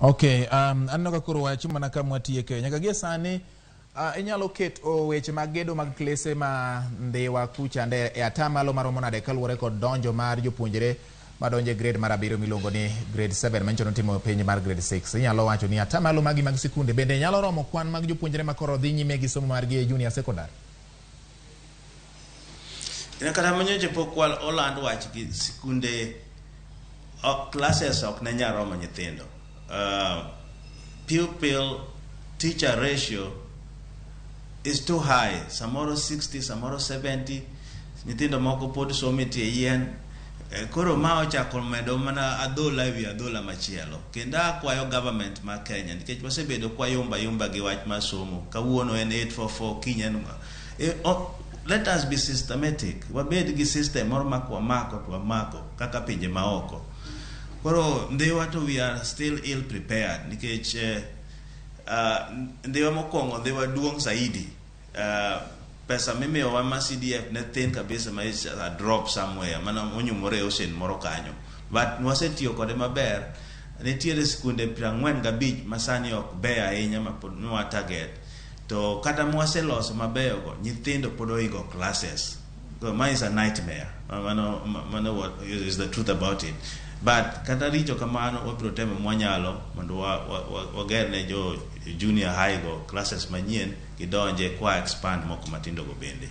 Okay, aneno ka koro wacho mana ka mwatieke. Nyaka gie sani inyalo keto weche mag gedo mag klese ma Ndhiwa kuchande e atamalo maromo nade kaluwore kod donjo mar jopuonjre madonjo e grade mar 7 miluongo ni grade 7 manyicho notimo penj mar grade 6. Inyalo wacho ni atamalo magi mag sikunde bende nyalo romo kwan mag jopuonjre ma koro dhi nyime gi somo margi e junior secondary? Kendo kata manyocha pok oland wach gi sikunde ok, classes ok ne nyal romo nyithindo. Pupil teacher ratio is too high. Samoro 60, samoro 70. Nyithindo moko pod somo e tie yien. Koro ma ochako medo mana adhola ewi adhola machielo. Kendo akwayo government ma Kenya nikech wasebedo kwayumba yumba gi wach mar somo. Kawuono en 844, kiny en oh, let us be systematic. Wabed gi system moro ma kwamako to wamako kaka pinje maoko. Koro Ndhiwa to we are still ill prepared nikech Ndhiwa mokwongo, Ndhiwa duong' saidi. Pesa mimiyowa ma CDF ne thin kabisa ma is a drop somewhere mana onyumore e ocean moro kanyo. But nwasetiyo kode maber. Nitiere skunde 45 ma sani ok beyo ahinya ma pod nwa target. To kata mwaseloso mabeyo go, nyithindo pod oingo classes. So ma is a nightmare. Mano what is the truth about it. But kata richo kamano, wabiro temo mwanyalo mondo wager ne jo junior high go classes manyien gidonje kwa expand moko matindo go bende.